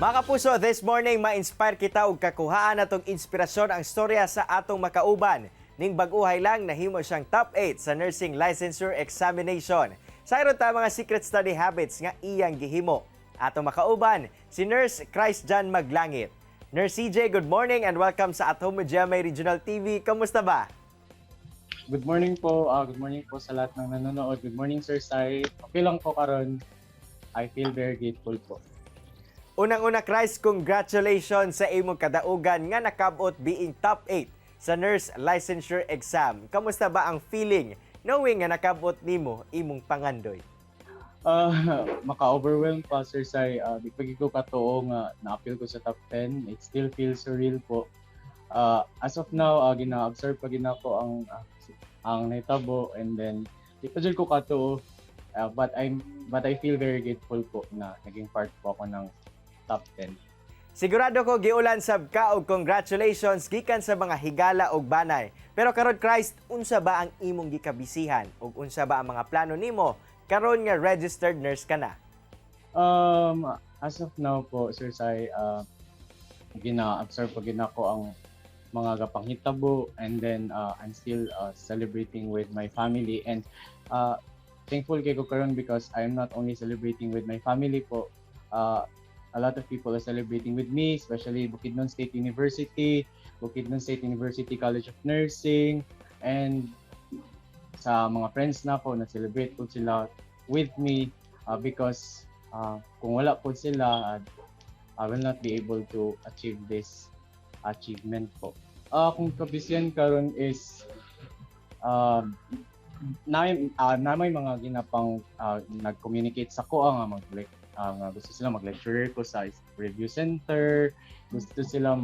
Mga kapuso, this morning ma-inspire kita og kakuhaan natong inspirasyon ang storya sa atong makauban. Ning bag-uhay lang nahimo siyang top 8 sa nursing licensure examination. Sayron ta mga secret study habits nga iyang gihimo. Atong makauban si Nurse Christ John Maglangit. Nurse CJ, good morning and welcome sa At Home with GMA Regional TV. Kamusta ba? Good morning po. Good morning po sa lahat ng nanonood. Good morning, Sir Sai. Okay lang po karon. I feel very grateful po. Unang-una, Christ, congratulations sa imong kadaugan nga nakabot being top 8 sa nurse licensure exam. Kamusta ba ang feeling knowing nga nakabot nimo imong pangandoy? Maka-overwhelm pa, Sir Sai. Di pa gyud ko katuo nga na-appeal ko sa top 10. It still feels surreal po. As of now, gina-observe pa gyud nako ang nahitabo and then di pa jud ko katuo. But I feel very grateful po na naging part po ako ng top 10. Sigurado ko giulan sab ka og congratulations gikan sa mga higala og banay. Pero karon, Christ, unsa ba ang imong gikabisihan ug unsa ba ang mga plano nimo karon nga registered nurse ka na? As of now po, Sir Sai, gina-observe pa gyud nako ang mga gapanghitabo and then I'm still celebrating with my family and thankful kay ko karon because I'm not only celebrating with my family po, a lot of people are celebrating with me, especially Bukidnon State University, Bukidnon State University College of Nursing, and sa mga friends nako na celebrate po sila with me because kung wala po sila, I will not be able to achieve this achievement po. Akong kabisihan karon is na may mga ginapang nag-communicate sa ko nga mag like nga gusto sila mag-lecturer ko sa review center, gusto sila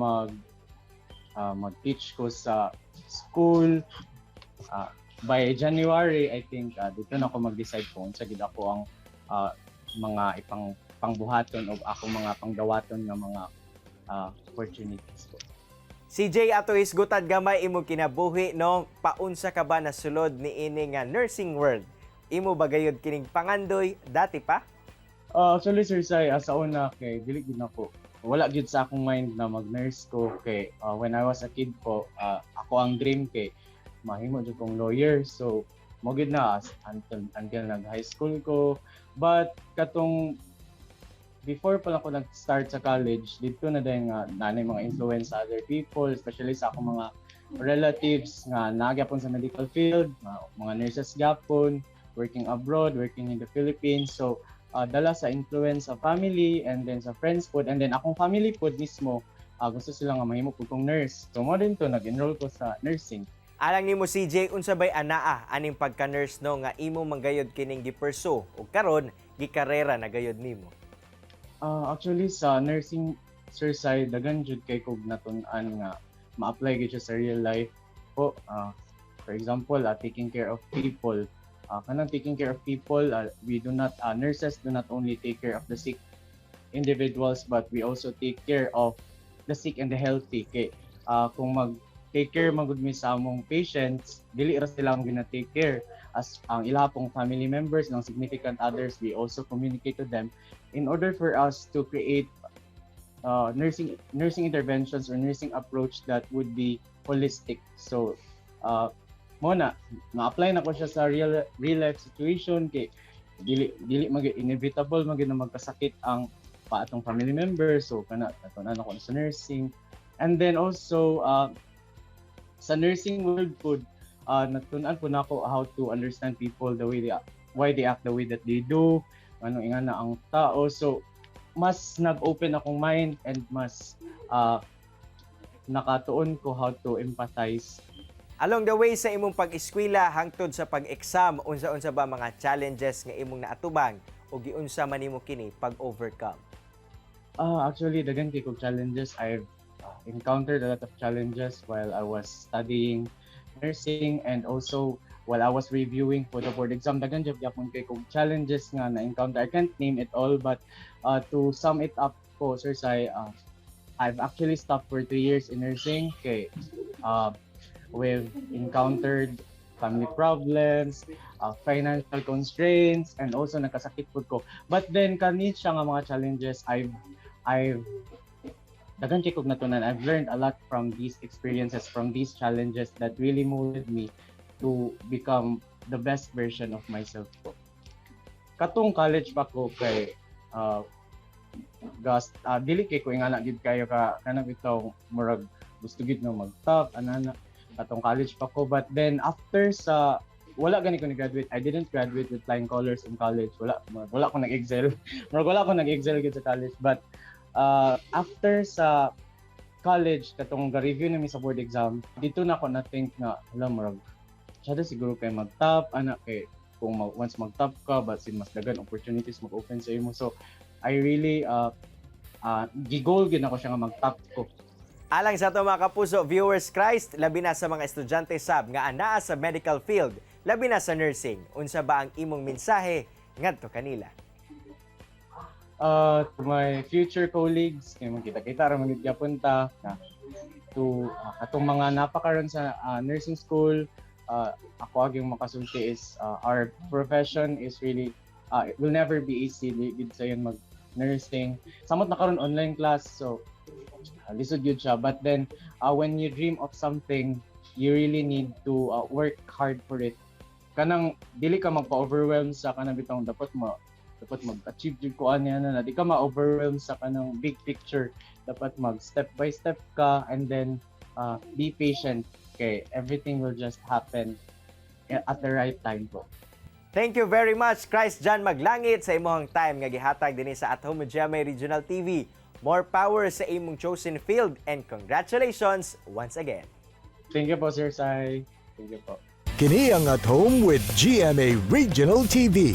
mag-teach ko sa school. By January, I think dito na ako mag-decide kung unsa gid ako ang mga ipang pangbuhaton o ako mga pangdawaton nga mga opportunities ko. CJ, ato hisgutan gamay imong kinabuhi, no? Paunsa ka ba nasulod ni ini nga nursing world? Imo ba gayud kining pangandoy dati pa? Actually, Sir Sai, sa una kay dili gid nako. Wala gid sa akong mind na mag-nurse ko kay when I was a kid po, ako ang dream kay mahimo jud kong lawyer. So mo gid na as, until nag high school ko. But katong before pa lang ko nag-start sa college, dito na din nga nanay mga influence sa other people, especially sa akong mga relatives nga naa gyapon sa medical field, mga nurses gyapon, working abroad, working in the Philippines. So dala sa influence sa family and then sa friends pod and then akong family pod mismo, gusto sila nga mahimo pud kong nurse. So mo din to nag-enroll ko sa nursing. Alang nimo, CJ, unsa bay anaa aning pagka-nurse, no, nga imo manggayod kining gi-pursue ug karon gikarera na gayod nimo? Actually sa nursing, Sir Sai, daghan jud kay kog natun-an nga ma-apply gyud siya sa real life po. For example, taking care of people. Kanang taking care of people, we do not nurses do not only take care of the sick individuals but we also take care of the sick and the healthy. Kay kung mag take care man gud mi sa among patients, dili ra sila ang gina take care as ang ila pong family members ng significant others. We also communicate to them in order for us to create nursing interventions or nursing approach that would be holistic. So mo na na-apply na ko siya sa real real life situation kay dili mag inevitable man gyud na magkasakit ang pa atong family members. So kana natun-an ako sa nursing and then also sa nursing world pod, natun-an po nako how to understand people, the way they why they act the way that they do, ano ingana ang tao. So mas nag-open akong mind and mas nakatuon ko how to empathize. Along the way sa imong pag-eskwela hangtod sa pag-exam, unsa-unsa ba mga challenges nga imong naatubang o giunsa man nimo kini pag-overcome? Actually, daghan kay kog challenges. I've encountered a lot of challenges while I was studying nursing and also while I was reviewing for the board exam. Daghan jud gyapon kay kog challenges nga na-encounter. I can't name it all, but to sum it up po, Sir Sai, I've actually stopped for 3 years in nursing kay we've encountered family problems, financial constraints, and also nagkasakit pud ko. But then kani siya nga mga challenges, I've I've daghan kay kog natunan. I've learned a lot from these experiences, from these challenges that really molded me to become the best version of myself po. Katong college pa ko kay gas dili kay ko ingana gid kayo ka kanang bitaw murag gusto gid nga mag-top anana katong college pa ko. But then after sa, wala gani ko ni-graduate. I didn't graduate with flying colors in college. Wala, murag wala ko nag-excel, murag wala ko nag-excel gid sa college. But after sa college, katong ga-review nami sa board exam dito na ako na think nga, hala, murag siya siguro kay mag-top ana kay kung once mag-top ka, basin mas daghan opportunities mag-open sa imo. So I really gi-goal gid nako siya nga mag-top ko. Alang sa ato mga kapuso viewers, Christ, labi na sa mga estudyante sab nga anaa sa medical field, labi na sa nursing. Unsa ba ang imong mensahe ngadto kanila? To my future colleagues, kay magkita-kita ra man gid gyapon ta na to katong mga napakaron sa nursing school, ako aging makasulti is our profession is really it will never be easy. Di gid sayon mag nursing. Samot na karon online class, so lisod gyud siya. But then when you dream of something, you really need to work hard for it. Kanang dili ka magpa-overwhelm sa kanang bitong dapat mag-achieve jud ko ani ana na. Di ka ma-overwhelm sa kanang big picture. Dapat mag step by step ka and then be patient kay everything will just happen at the right time po. Thank you very much, Christ John Maglangit, sa imong time nga gihatag dinhi sa At Home with GMA Regional TV. More power sa imong chosen field and congratulations once again. Thank you po, Sir Sai. Thank you po. Kini ang At Home with GMA Regional TV.